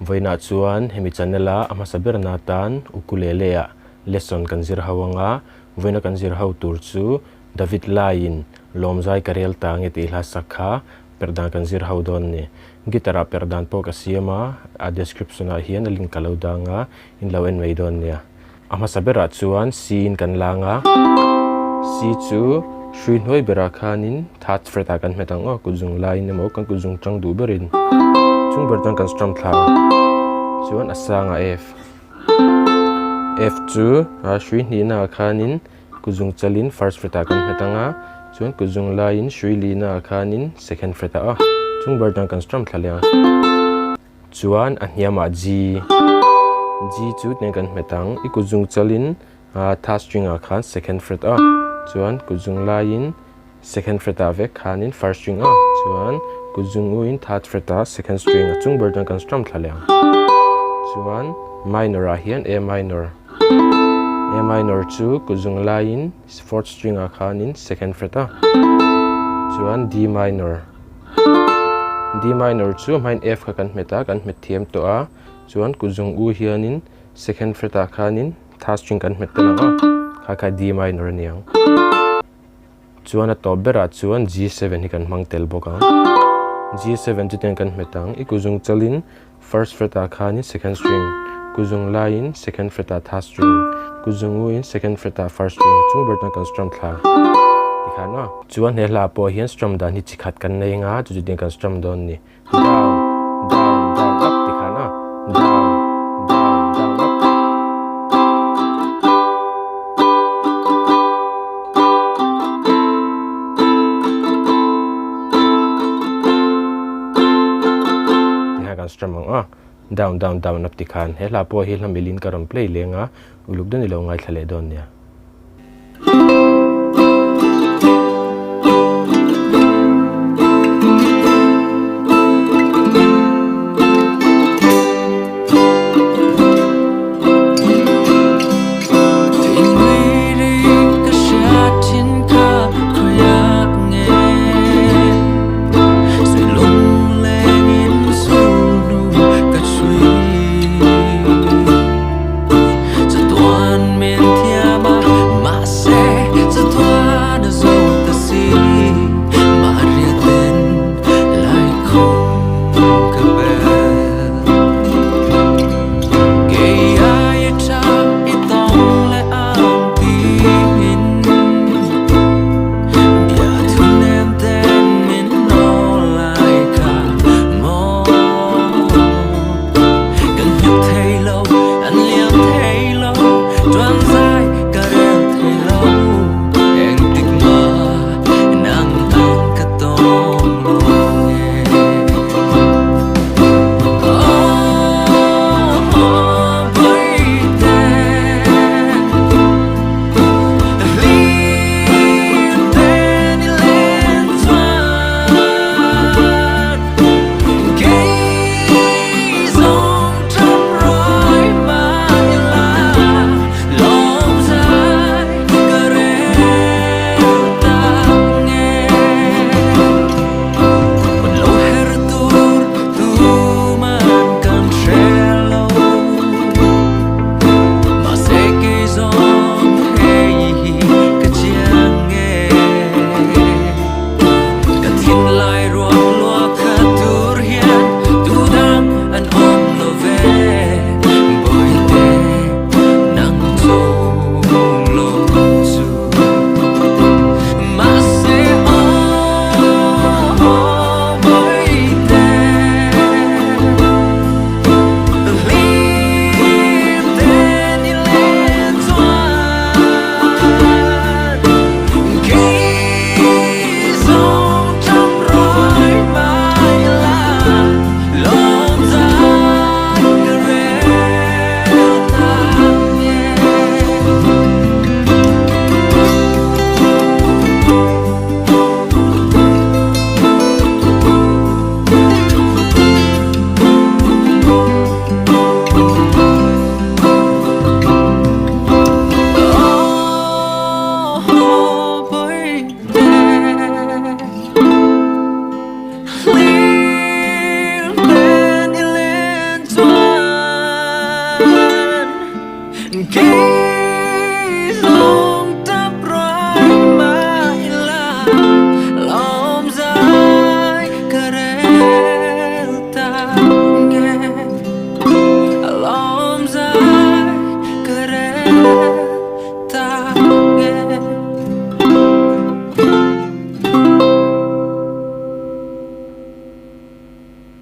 Vawiinah chuan hemi channel a a hmasa berna atan ukulele ah lesson kan zir ho anga, vawiina kan zir ho tur chu David Laiin Lawmzai ka rel ta nge tih hla sak kha perh dan kan zir ho dawn a ni. Guitar ah perh dan pawh ka siam a, a description ah hian a link ka lo dang a, in lo en mai dawn nia. A hmasa berah chuan C in kan lang a, C chu hrui hnuai berah khanin third fret ah kan hmet ang aw, kutzung laiin emaw kan kutzung tang duh berin chung ber chuan kan strum thla a, chuan a sangah F. F chu hrui hnihna ah khanin kutzung chalin first fret ah kan hmet ang a, chuan kutzung laiin hrui lihna ah khanin second fret ah aw, chung ber chuan kan strum thla leh ang. Chuan a hniamah G, G chu tiang kan hmet ang, i kut zung chalin third string ah khan second fret a, chuan kut zung laiin second fret ah vek khanin first string a, chuan kut zung uin third fret ah second string a chung ber chuan kan strum thla leh ang. Chuan minor ah hian A minor, A minor chu kut zung laiin fourth string ah khanin second fret a, chuan D minor. D minor chu a hmain F kha kan hmet a, kan hmet thiam tawh a, chuan kut zung u hianin second fret ah khanin third string kan hmet tel ang a, kha kha D minor a ni ang. Chuan a tawp berah chuan G7 hi kan hmang tel bawk ang. G7 chu tiang kan hmet ang, i kut zung chalin first fret ah khanin second string, kut zung laiin second fret ah third string, kut zung u in second fret ah first string chung ber chuan kan strum thla tikhan a. Chuan he hla pawh hian strum dan hi chi khat kan nei anga chu chu kan strum dawn ni down down down up tikhan a down down down up. Tikhan kan strum ang a down down down up tikhan he hla pawh hi hla milin ka rawn play leng a uluk deuh ni lo ngaithla leh dawn nia.